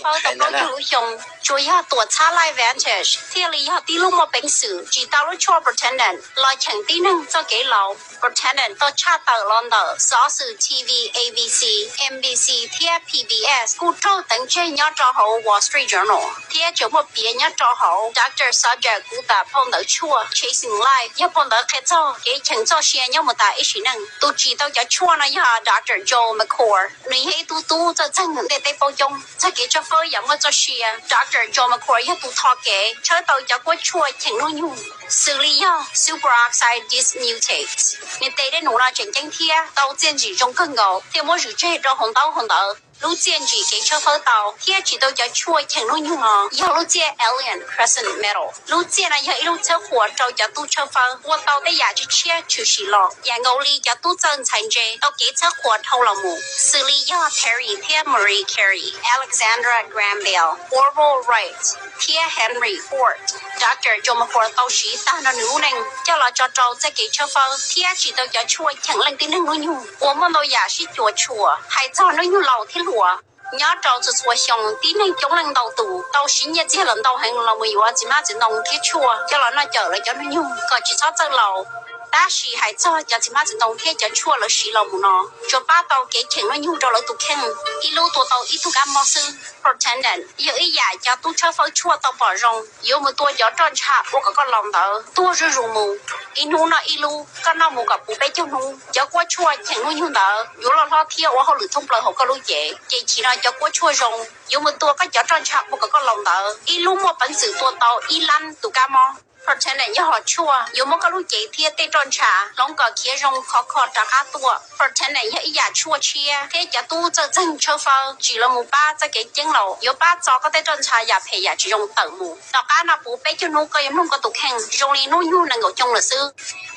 Fawb tau plaub caug lub xyoo, tsuas yog tuam txhab Life Vantage thiaj li yog tib lub muaj peev xwm tsim tau lub tshuaj Protandim los cheem tib neeg txoj kev laus. Protandim tau tshaj tawm los ntawm xov xwm T V, A B C, N B C thiab P B S, kuj raug teev tseg nyob rau hauv Wall Street Journal thiab tseem muaj piav nyob rau hauv Doctor Subject kuv tas phau ntawv tshuaj Chasing Life, yog phau ntawv qhia txog kev cheem txoj sia nyob mus tas ib sim neej. Tus tsim tau cov tshuaj no yog Doctor Joel McCord, nws yog ib tug tub txawj txeeg ntiaj teb paub coob txog kev tshawb fawb yam muaj txoj sia. Doctor Joel McCord yog tus tho kev tshawb tau cov kuab tshuaj cheem hnub nyoog, xws li yog superoxide dismutase. Nws tes dej num no tseem ceeb thiab tau txiaj ntsim zoo kawg nkaus thiaj muab zwm tseg rau hauv ntaub hauv ntawv. Lub txiaj ntsim kev tshawb fawb tau thiab tsim tau cov tshuaj cheem hnub nyoog no yog lub txiaj Allium Crescent Medal. Lub txiaj no yog ib lub txhawb qhuas rau cov tub tshawb fawb ua tau tej yam tshiab tshiab tshwm sim los, yam nkaus li cov tub txawj ntxhais ntse tau kev txhawb qhuas dhau los mus, xws li yog Perry thiab Marie Curie, Alexandra Graham Bell, Orville Wright, thiab Henry Ford. Doctor Joel McCord tau siv tag nrho nws lub neej coj los tso rau txoj kev tshawb fawb thiab tsim tau cov tshuaj cheem leej tib neeg hnub nyoog uas muaj ntau yam sib cuam tshuam hais txog hnub nyoog laus thiab hluas. Nyob rau txhua txhua xyoo, tib neeg coob leej ntau tus tau siv nyiaj txiag los ntau heev los mus yuav txiv hmab txiv ntoo thiab tshuaj coj los noj cawm lawv cov hnub nyoog kom tsis txhob txawj laus. Tab sis hais txog cov txiv hmab txiv ntoo thiab cov tshuaj lawv siv los mus no, tsuas pab tau kev cheem hnub nyoog rau lawv tus kheej, ib lub tua tau ib tug kab mob xwb. Protandim yog ib yam cov tub tshawb fawb tshuaj tau pom zoo yuav mus tua cov roj ntsha ua kom koj laus ntawd tuag zuj zus mus. Ib hnub noj ib lub, koj noj mus kom puv peb caug hnub. Cov kuab tshuaj cheem hnub nyoog ntawd yuav loj hlob thiab ua hauj lwm thoob plaws hauv koj lub cev, ces chim no cov kuab tshuaj zoo yuav mus tua koj cov roj ntsha ua kom koj laus ntawd. Ib lub muaj peev xwm tua tau ib lab tus kab mob. Protandim yog hom tshuaj yuav muab koj lub cev thiab tej roj ntsha hloov kom khiav zoo khov kho rov qab tuaj. Protandim yog ib yam tshuaj tshiab thiab cov tub txawj txeeg tshawb fawb tsim los mus pab txoj kev ceeb laus, yuav pab txo koj tej roj ntsha yam phem yam tsis zoo tawm mus. Tom qab no puv peb caug hnub koj yuav mloog koj tus kheej zoo li hnub nyoog nees nkaum xyoo lawm xwb.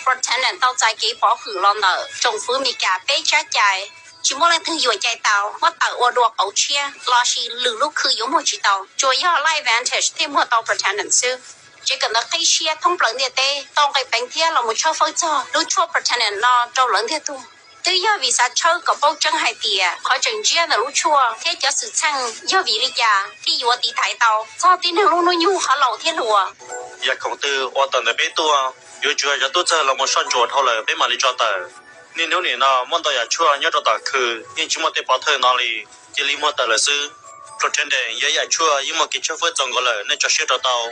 Protandim tau txais kev pov hwm los ntawm tsoom fwv Mes Kas peb tsab cai. Tsis muaj leej twg yuam cai tau muab tawm ua dua qauv tshiab lossis lwm lub khw yuav muag tsis tau, tsuas yog Life Vantage thiaj muag tau Protandim xwb. Tsev kawm ntawv qib siab thoob plaws ntiaj teb tau nqe peev thiab los mus tshawb fawb txog lub tshuaj Protandim no rau lawv ntiag tug. Twb yog vim xav tshawb kom paub tseeb hais tias qhov tseem ntsiab ntawm lub tshuaj thiab cov xwm txheej yog vim li cas thiaj yuav tiv thaiv tau txog tib neeg lub hnub nyoog qhov laus thiab hluas. Yam khoom twg uas tawm ntawm peb tuaj, yuav tsum yog cov tub txawg los mus soj ntsuam dhau lawm peb mam li tso tawm. Niaj hnub nim no muaj ntau yam tshuaj nyob rau tom khw yeej tsis muaj tej pov thawj no li, cia li muag tawm lawm xwb. Protandim yog ib yam tshuaj yeej muaj kev tshawb fawb txaus nkaus lawm, nej tso siab rau tau.